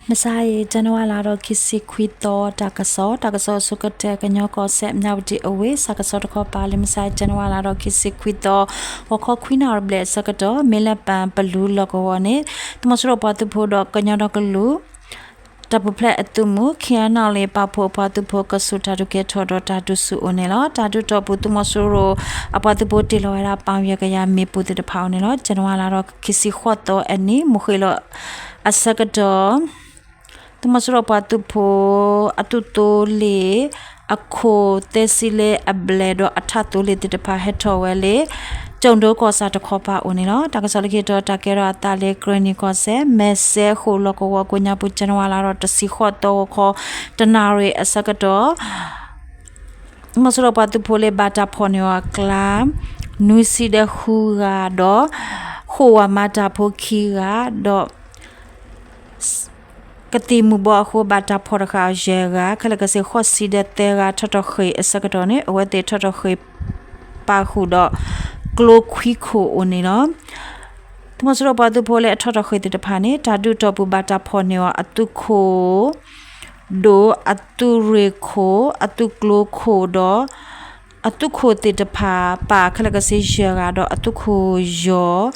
မုၢ်ဆါအံၤ ဇန်နဝါလါဒီးခံဆံခွံသီ တၢ်ကစီၣ်, တၢ်ကစီၣ်အဆိကတၢၢ် ကညီကီၢ်စဲၣ် မြဝတီ အဝ့ၢ် တၢ်ကစီၣ်တခီပၤလၢ မုၢ်ဆါအံၤ ဇန်နဝါလါဒီးခံဆံခွံသီ ဂီၤခီခွံနၣ်ရံၣ်ဘျဲၣ်အဆၢကတီၢ် မ့ၢ်လၢပၣ်ပလူၤလီၢ်ကဝီၤန့ၣ် သုးမီၤစိရိၤပှၤသုးဖိဒီးကညီဒီကလုာ် တၢ်ပူၤဖျဲးအသုးမုၢ် ခ့အနီၣ်လ့ ပာ်ဖှိၣ်အပှၤသုးဖိ ကဆူးတၢ်ဒုးကဲထီၣ်ဒီးတၢ်ဒုးဆူၣ်အိၣ်န့ၣ်လီၤ. တၢ်ဒုးတီၢ်ပူၤ သုးမီၤစိရိၤအပှၤသုးဖိတ့ၢ်လီၤဝဲဒၣ် ပၣ်ယဲၢ်ကယၤမ့ၣ်ပိၢ်သ့ၣ်တဖၣ်အိၣ်န့ၣ်လီၤ. ဇန်နဝါလါဒီးခံဆံဃိးသီအနံၤ မုၢ်ဃ့ၢ်လီၤအဆၢကတီၢ် သုးမီၤစိရိၤပှၤသုးဖိ အသုးသိလ့ၣ် အခိၣ်သၢဆံလၢအဘျဲၣ်ဒီးအထးသိလ့ၣ်သ့ၣ်တဖၣ်ဟဲထီၣ်ဝဲလၢ ကၠိၣ်ဒိကီၢ်ဆၣ်တခီပၤအိၣ်န့ၣ်လီၤ. တၢ်ကစီၣ်လၢခံတီၤ တၢ်ကဲထီၣ်အသးလၢ ကရ့ၣ်နံၣ်ကီၢ်စဲၣ် မဲၢ်စဲဃိၣ်လီၢ်ကဝီၤကိးညါပူၤ ဇန်နဝါလါဒီးတဆံဃိးသီ ဂီၤခီတနၣ်ရံၣ်အဆၢကတီၢ် သုးမီၤစိရိၤပှၤသုးဖိလၢဘၣ်တၢ်ဖီၣ်န့ၢ်အီၤအကျါ နွံဆံဒီးဃုဂၤဒီး ဃိၣ်ဝးမၤတၢ်ဖိခံဂၤဒီး ကသံၣ်မူၤဘှီးအဃိ ဘၣ်တၢ်ဖီၣ်တဃာ်အီၤယဲၢ်ဂၤ ခဲလၢာ်ကဆ့ ဃိးဆံဒီးသၢဂၤ ထီၣ်ထီၣ်ဃ့ၢ်အဆၢကတီၢ်န့ၣ် အဝဲသ့ၣ်ထီၣ်ထီၣ်ဃ့ၢ်ပာ်ဃုာ်ဒီး ကျိခွံခိၣ်အိၣ်န့ၣ်လီၤ. သုးမီၤစိရိၤပှၤသုးဖိလၢအထီၣ်ထီၣ်ဃ့ၢ်သ့ၣ်တဖၣ်န့ၣ် တၢ်ဒုးတီၢ်ပူၤဘၣ်တၢ်ဖီၣ်န့ၢ်အီၤအသုးခိၣ် ဒိၣ် အသုးရ့ၣ်ခိၣ် အသုးကျိခိၣ်ဒီး အသုးခိၣ်သ့ၣ်တဖၣ် ပၣ်ခဲလၢာ်ကဆ့ယဲၢ်ဂၤဒီး အသုးခိၣ်ယီၤ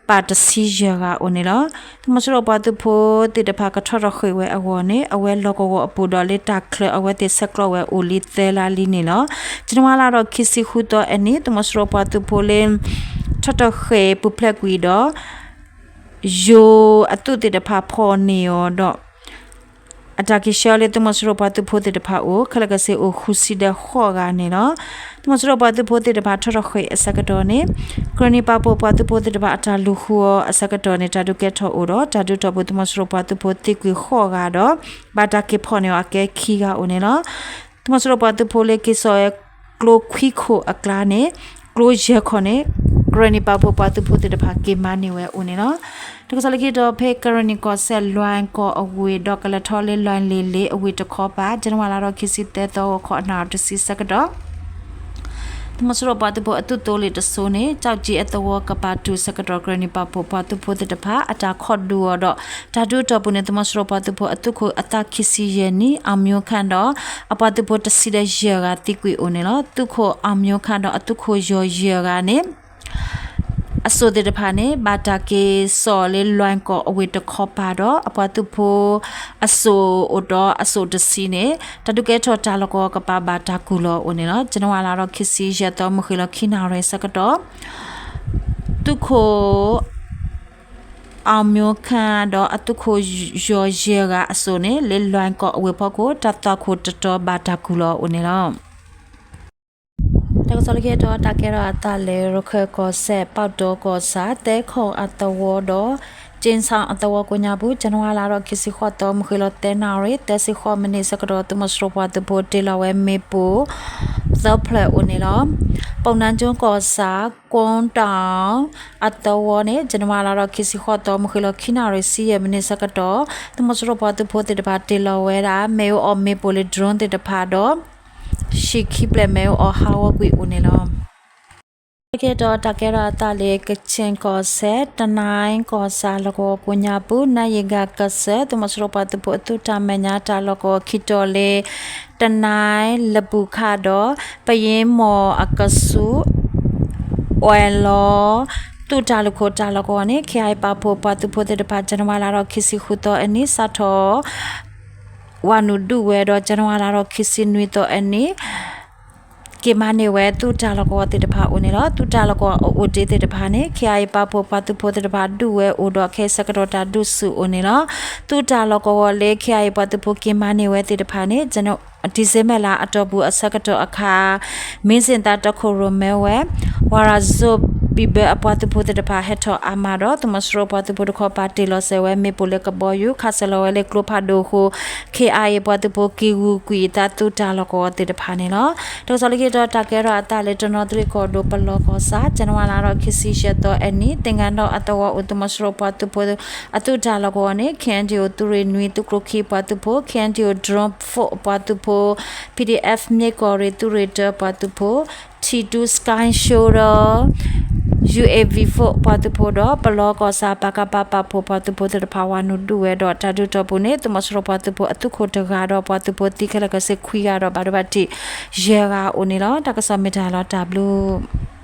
ပၣ်တဆံယဲၢ်ဂၤအိၣ်န့ၣ်လီၤ. သုးမီၤစိရိၤပှၤသုးဖိသ့ၣ်တဖၣ်ကထီၣ်ထီၣ်ဃ့ၢ်ဝဲအဂီၢ်န့ၣ် အဝဲလီၢ်ကဝီၤအပူၤဒီးလၢတၢ်ချၢအဝဲသ့ၣ်ဆဲးကျိးဝဲအိၣ်လံသၢလါလံန့ၣ်လီၤ. ဇန်နဝါလါဒီးခံဆံဃုသီအနံၤ သုးမီၤစိရိၤပှၤသုးဖိလၢ ထီၣ်ထီၣ်ဃ့ၢ်ပူၤဖျဲးကွံာ်ဒီး ယိၤအသုးသ့ၣ်တဖၣ်ဖီၣ်န့ၢ်အီၤဒီး အတၢ်က့ၤဆှၢလၢသုးမီၤစိရိၤပှၤသုးဖိသ့ၣ်တဖၣ်အိၣ် ခဲလၢာ်ကဆ့အိၣ်ဃုဆံဒီးဃိးဂၤန့ၣ်လီၤ. သုးမီၤစိရိၤပှၤသုးဖိသ့ၣ်တဖၣ်ထီၣ်ထီၣ်ဃ့ၢ်အဆၢကတီၢ်န့ၣ် ကရ့ၣ်နံၣ်ပာ်ဖှိၣ်ပှၤသုးဖိသ့ၣ်တဖၣ်အတၢ်လူၤဃုအီၤအဆၢကတီၢ်န့ၣ် တၢ်ဒုးကဲထီၣ်အိၣ်ဒီး တၢ်ဒုးတီၢ်ပူၤသုးမီၤစိရိၤပှၤသုးဖိသံကွံာ်ဃိးဂၤဒီး ဘၣ်တၢ်က့ၤဖီၣ်န့ၢ်အီၤအကဲခံဂၤအိၣ်န့ၣ်လီၤ. သုးမီၤစိရိၤပှၤသုးဖိလၢက့ၤစိာ်ဝဲကျိခွံခိၣ်အကျါန့ၣ် ကျိယဲၢ်ခိၣ်န့ၣ် ကရ့ၣ်နံၣ်ပာ်ဖှိၣ်ပှၤသုးဖိသ့ၣ်တဖၣ်က့ၤမၤန့ၢ်ဝဲအိၣ်န့ၣ်လီၤ. တၢ်ကစီၣ်လၢခံတီၤ ဖဲကရ့ၣ်နံၣ်ကီၢ်စဲၣ် လွဲၢ်ကီၢ်အဝ့ၢ်ဒီးကလဲၤထီၣ်လၢလွဲၢ်လ့ၣ်လ့ၣ်အဝ့ၢ်တခီပၤ ဇန်နဝါလါဒီးခံဆံသၢသီ ဂီၤခီအနၣ်ရံၣ်တဆံဆၢကတီၢ် သုးမီၤစိရိၤပှၤသုးဖိအသုးသိလ့ၣ်တစိၤန့ၣ် ကၠီၣ်ကၠံအသဝီကပၤတုၤဆၢကတီၢ် ကရ့ၣ်နံၣ်ပာ်ဖှိၣ်ပှၤသုးဖိသ့ၣ်တဖၣ် အတၢ်ခိးဒုးအီၤဒီး တၢ်ဒုးတီၢ်ပူၤန့ၣ် သုးမီၤစိရိၤပှၤသုးဖိအသုးခိၣ်အသးခံဆံယဲၢ်နံၣ် အောင်မျိုးခန့် ဒီး အပှၤသုးဖိတဆံဒီးယဲၢ်ဂၤသံကွံာ်အိၣ်န့ၣ်လီၤ. သုးခိၣ် အောင်မျိုးခန့် ဒီးအသုးခိၣ်ယီၤယဲၢ်ဂၤန့ၣ် အစိၣ်သ့ၣ်တဖၣ်န့ၣ် ဘၣ်တၢ်က့ၤစိာ်လၢလွဲၢ်ကီၢ်အဝ့ၢ်တခီပၤဒီး အပှၤသုးဖိအစိၣ်အိၣ်ဒီးအစိၣ်တဆံန့ၣ် တၢ်ဒုးကဲထီၣ်တၢ်လီၢ်ကဝီၤကပၤဘၣ်တၢ်ကူၣ်လီၤအိၣ်န့ၣ်လီၤ. ဇန်နဝါလါဒီးခံဆံယဲၢ်သီ မုၢ်ဃ့ၢ်လီၤခံနၣ်ရံၣ်ဆၢကတီၢ် သုးခိၣ် အောင်မျိုးခန့် ဒီးအသုးခိၣ်ယီၤယဲၢ်ဂၤအစိၣ်န့ၣ် လၢလွဲၢ်ကီၢ်အဝ့ၢ်ဖီခိၣ် တၢ်သွၣ်ခိၣ်တတီၤဘၣ်တၢ်ကူၣ်လီၤအိၣ်န့ၣ်လီၤ. တၢ်ကစီၣ်လၢခံတီၤ တၢ်ကဲထီၣ်အသးလၢ ရခၢၣ်ကီၢ်စဲၣ် ပီၣ်တီကီၢ်ဆၣ် သဲခီၣ်အသဝီဒီး ကၠ့ၣ်ဆီၣ်အသဝီကိးညါပူၤ ဇန်နဝါလါဒီးခံဆံဃိးသီ မုၢ်ဃ့ၢ်လီၤသၢနၣ်ရံၣ် သၢဆံဃိးမံးနံးဆၢကတီၢ် သုးမီၤစိရိၤပှၤသုးဖိတ့ၢ်လီၤဝဲမ့ၣ်ပိၢ် သၢဖျၢၣ်အိၣ်န့ၣ်လီၤ. ပုၢ်နါကၠိကီၢ်ဆၣ် ကွီၣ်တီၣ်အသဝီန့ၣ် ဇန်နဝါလါဒီးခံဆံဃိးသီ မုၢ်ဃ့ၢ်လီၤခံနၣ်ရံၣ်ဆံယဲၢ်မံးနံးဆၢကတီၢ် သုးမီၤစိရိၤပှၤသုးဖိသ့ၣ်တဖၣ်တ့ၢ်လီၤဝဲဒၣ် မ့ၣ်အူအီၣ်မ့ၣ်ပိၢ်လၢ drone သ့ၣ်တဖၣ်ဒီး ဟံၣ်ခံဖျၢၣ်မ့ၣ်အူအီၣ်ဟးဂီၤကွံာ်အိၣ်န့ၣ်လီၤ. တၢ်ကစီၣ်လၢခံတီၤ တၢ်ကဲထီၣ်အသးလၢ ကခၠ့ၣ်ကီၢ်စဲၣ် တနါကီၢ်ဆၣ်လီၢ်ကဝီၤကိးညါပူၤ နါယံၤဂၤကစၢၢ် သုးမီၤစိရိၤပှၤသုးဖိအသုးတၢ်မဲာ်ညါတၢ်လီၢ်ကဝီၤခံတီၤလၢ တနါလပူၤခးဒီး ပယ့မီၢ်အကဆူး အီၣ်လီၤ သုးတၢ်လုၢ်ခိၣ်တၢ်လီၢ်ကဝီၤန့ၣ် ခ့ၣ်အါအံၤပာ်ဖှိၣ်ပှၤသုးဖိသ့ၣ်တဖၣ် ဇန်နဝါလါဒီးခံဆံဃုသီအနံၤ စးထီၣ် ဝၤနုာ်ဒုးဝဲဒီး ဇန်နဝါလါဒီးခံဆံနွံသီအနံၤ က့ၤမၤန့ၢ်ဝဲသုးတၢ်လီၢ်ကဝီၤသ့ၣ်တဖၣ်အိၣ်န့ၣ်လီၤ. သုးတၢ်လီၢ်ကဝီၤအိၣ်တ့ၢ်သ့ၣ်တဖၣ်န့ၣ် ခ့ၣ်အါအံၤပာ်ဖှိၣ်ပှၤသုးဖိသ့ၣ်တဖၣ်ဒုးဝဲအိၣ်ဒီး ခဲအံၤဆၢကတီၢ်တၢ်ဒုးဆူၣ်အိၣ်န့ၣ်လီၤ. သုးတၢ်လီၢ်ကဝီၤလၢ ခ့ၣ်အါအံၤပှၤသုးဖိက့ၤမၤန့ၢ်ဝဲသ့ၣ်တဖၣ်န့ၣ် ဒံၣ်စ့ဘၢၣ်လါအတီၢ်ပူၤအဆၢကတီၢ်အခါ မ့ၢ်စ့ၣ်သးတီခိၣ်ရိၣ်မဲဝဲ ဝၤရၤစိးဘံၣ်ဘၢအပှၤသုးဖိသ့ၣ်တဖၣ်ဟဲထီၣ်အါမးဒီး သုးမီၤစိရိၤပှၤသုးဖိတခီပၤတ့ၢ်လီၤစၢၤဝဲမ့ၣ်ပိၢ်လၢကဘီယူၤ ခးစၢၤလီၤဝဲလၢကျိဖးဒိၣ်အဃိ ခ့ၣ်အါအံၤပှၤသုးဖိက့ၤဂုာ်ကွံာ်အသးသုးတၢ်လီၢ်ကဝီၤသ့ၣ်တဖၣ်န့ၣ်လီၤ. တၢ်ကစီၣ်လၢခံတီၤ တၢ်ကဲထီၣ်အသးလၢတနီသရံၣ်ကီၢ်ဒိၣ်ပလီၢ်ကီၢ်ဆၣ် ဇန်နဝါလါဒီးခံဆံယဲၢ်သီအနံၤ သ့ၣ်ငါဒီးအသဝီအိၣ် သုးမီၤစိရိၤပှၤသုးဖိ အသုးတၢ်လီၢ်ကဝီၤန့ၣ် ခ့ၣ်အဲၣ်ဒံၣ်အိၣ်သုးရ့ၣ်နွံ သုးကျိခံပှၤသုးဖိ ခ့ၣ်အဲၣ်ဒံၣ်အိၣ် drone force ပှၤသုးဖိ PDF မ့ၢ်ကီၢ်ရ့ၣ်သုးရ့ၣ်တၢပှၤသုးဖိ ထံၣ်တူ Sky Shooter ယူဢေၣ်ဝံၣ် ပှၤသုးဖိဒီး ပလီကီၢ်ဆၣ် ပကပ ပာ်ဖှိၣ်ပှၤသုးဖိသ့ၣ်တဖၣ် ဝၤနုာ်ဒုးဝဲဒီး တၢ်ဒုးတီၢ်ပူၤန့ၣ် သုးမီၤစိရိၤပှၤသုးဖိအသုးခိၣ်တဂၤဒီး ပှၤသုးဖိသံခဲလၢာ်ခဲဆ့ခွံဂၤဒီး ဘၣ်ဒိဘၣ်ထံးယဲၢ်ဂၤအိၣ်န့ၣ်လီၤ. တၢ်ကစီၣ်မ့ၢ်တၢ်လီၤတၢ်ဘျုး